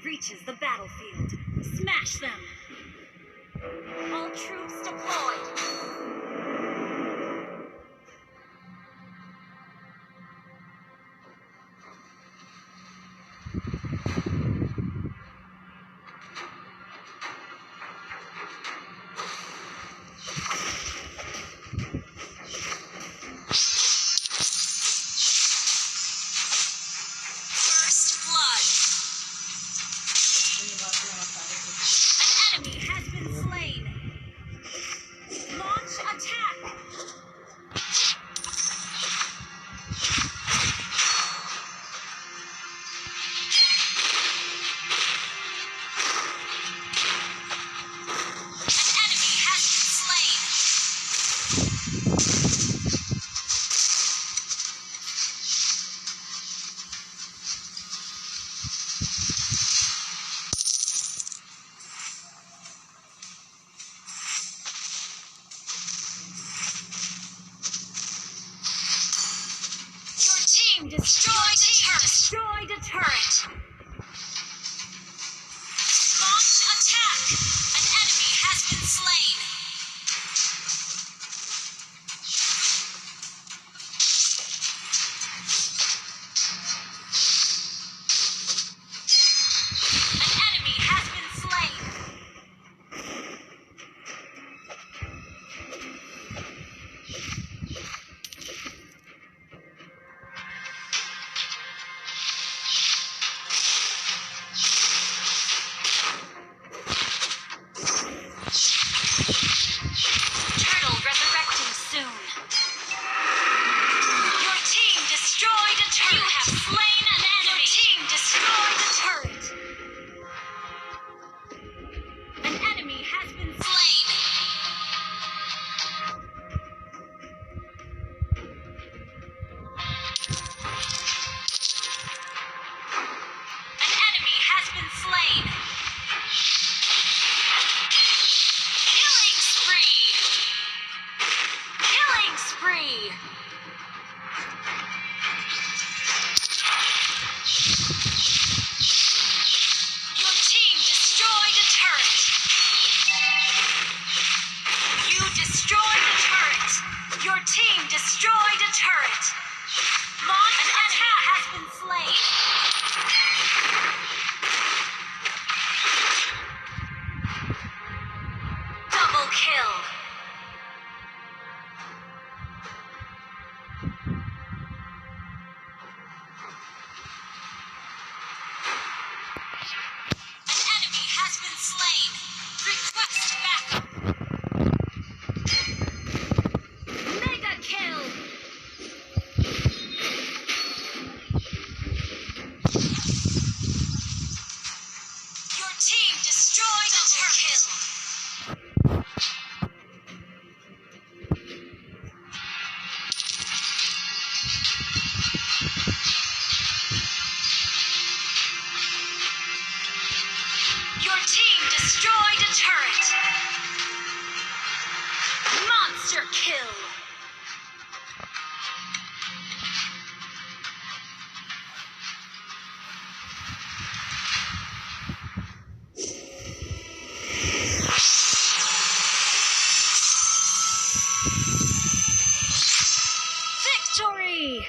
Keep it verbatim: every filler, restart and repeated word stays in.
Reaches the battlefield. Smash them! All troops deployed! First blood. An enemy has been slain. Launch attack. An enemy has been slain. Your team destroyed a turret. Destroyed a turret. Launch attack. An enemy has been slain. An enemy has been slain. Turtle resurrecting soon. Your team destroyed a turret. You have slain an enemy. Your team destroyed a turret. An enemy has been slain. An enemy has been slain. Killing spree. Killing spree. Your team destroyed a turret. You destroyed a turret. Your team destroyed a turret. Launch attack has been slain. Double kill. An enemy has been slain. Request backup. Mega kill. Your team destroyed a turret. Your team destroyed a turret. Monster kill. Victory!